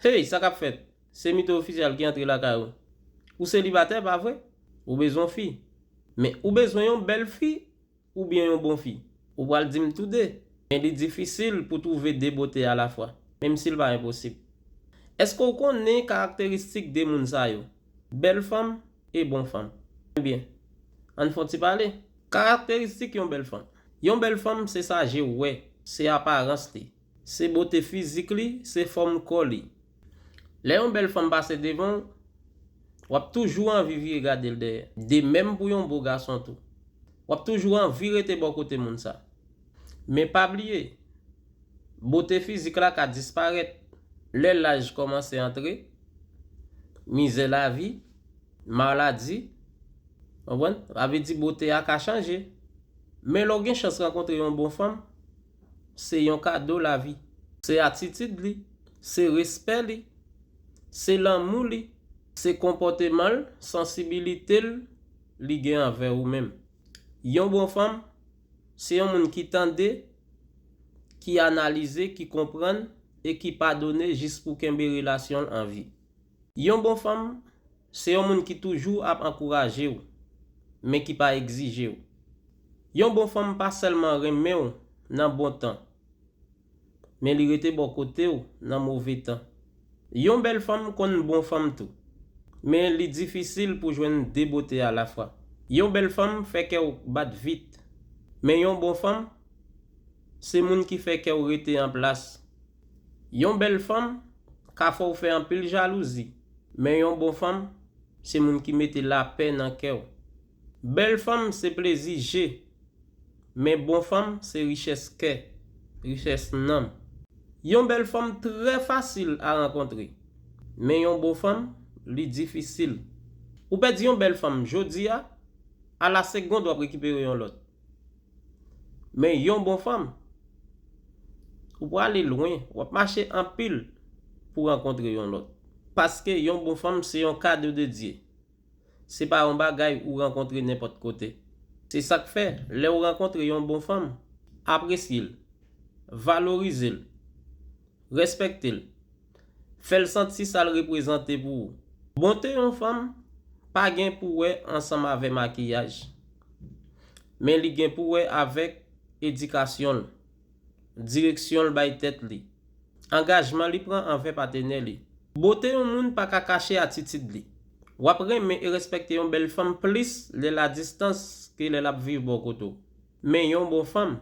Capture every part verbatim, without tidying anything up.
Hey, sa k ap fèt? Se Mito Ofisyal ki antre lakay ou. Ou selibatè, pa vre? Ou bezwen fi. Men ou bezwen yon bèl fi oubyen yon bon fi? Ou pral di m toude. Men li difisil pou twouve de bote alafwa, menm si l pa enposib. Èske w konnen karakteristik de moun sa yo? Bèl fanm e bon fanm. Ebyen, ann fè yon ti pale. Karakteristik yon bèl fanm. Yon bèl fanm se sa je w wè, se aparans li. Se bote fizik li, se fòm kò li. Lè yon bèl fanm pase devan w, w ap toujou anvi vire gade l dèyè. De menm pou yon bo gason tou. W ap toujou anvi rete bò kote moun sa. Men pa bliye, bote fizik la ka disparèt lè laj kòmanse antre, mizè lavi, maladi, konprann? Sa vle di bote a ka chanje. Men lè w gen chans rankontre yon bon fanm, se yon kado lavi. Se atitid li, se respè li, se lanmou li, se konpòteman l, sansibilite l li gen anvè ou menm. Yon bon fanm, se yon moun ki tande, ki analize, ki konprann e ki padone jis pou kenbe relasyon l an vi. Yon bon fanm, se yon moun ki toujou ap ankouraje w, men ki pa egzije w. Yon bon fanm pa sèlman renmen w nan bon tan, men li rete bò kote w nan move tan. Yon bèl fanm konn bon fanm tou, men li difisil pou jwenn de bote alafwa. Yon bèl fanm fè kè w bat vit, men yon bon fanm, se moun ki fè kè w rete an plas. Yon bèl fanm ka fè w fè anpil jalouzi, men yon bon fanm, se moun ki mete lapè nan kè w. Bèl fanm se plezi je, men bon fanm se richès kè, richès nanm. Yon bèl fanm trè fasil a rankontre, men yon bon fanm, li difisil. Ou pèdi yon bèl fanm jodi a, a la segond w ap rekipere yon lòt. Men yon bon fanm, ou prale lwen, w ap mache anpil pou rankontre yon lòt. Paske yon bon fanm se yon kado de Dye. Se pa yon bagay ou rankontre nenpòt kote. Se sa k fè, lè w rankontre yon bon fanm, apresye l, valorize l, respekte l, fè l santi sa l reprezante pou ou. Bonte yon fanm pa gen pou wè ansanm avè makiyaj, men li gen pou wè avèk edikasyon l, direksyon l bay tèt li, angajman li pran anvè patnè li. Bote yon moun pa ka kache atitid li. W ap renmen e respekte yon bèl fanm plis lè l a distans ke lè l ap viv bò kote w. Men yon bon fanm,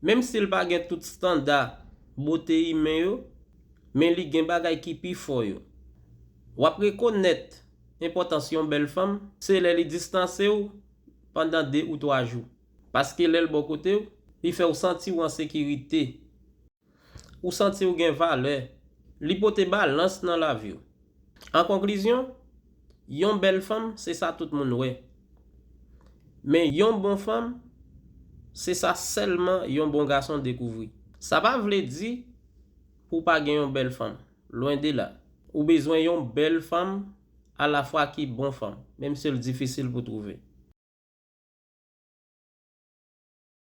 menm si l pa gen tout estanda bote imen yo, men li gen bagay ki pi fò yo. W ap rekonèt enpòtans yon bèl fanm, se lè li distanse w pandan de ou twa jou. Paske lè l bò kote w, li fè w santi w an sekirite. Ou santi w gen valè. Li pote balans nan lavi w. An konklizyon, yon bèl fanm se sa tout moun wè. Men yon bon fanm, se sa sèlman yon bon gason dekouvri. Sa pa vle di pou w pa gen yon bèl fanm. Lwen de la. Ou bezwen yon bèl fanm alafwa ki bon fanm, menm si l difisil pou twouve.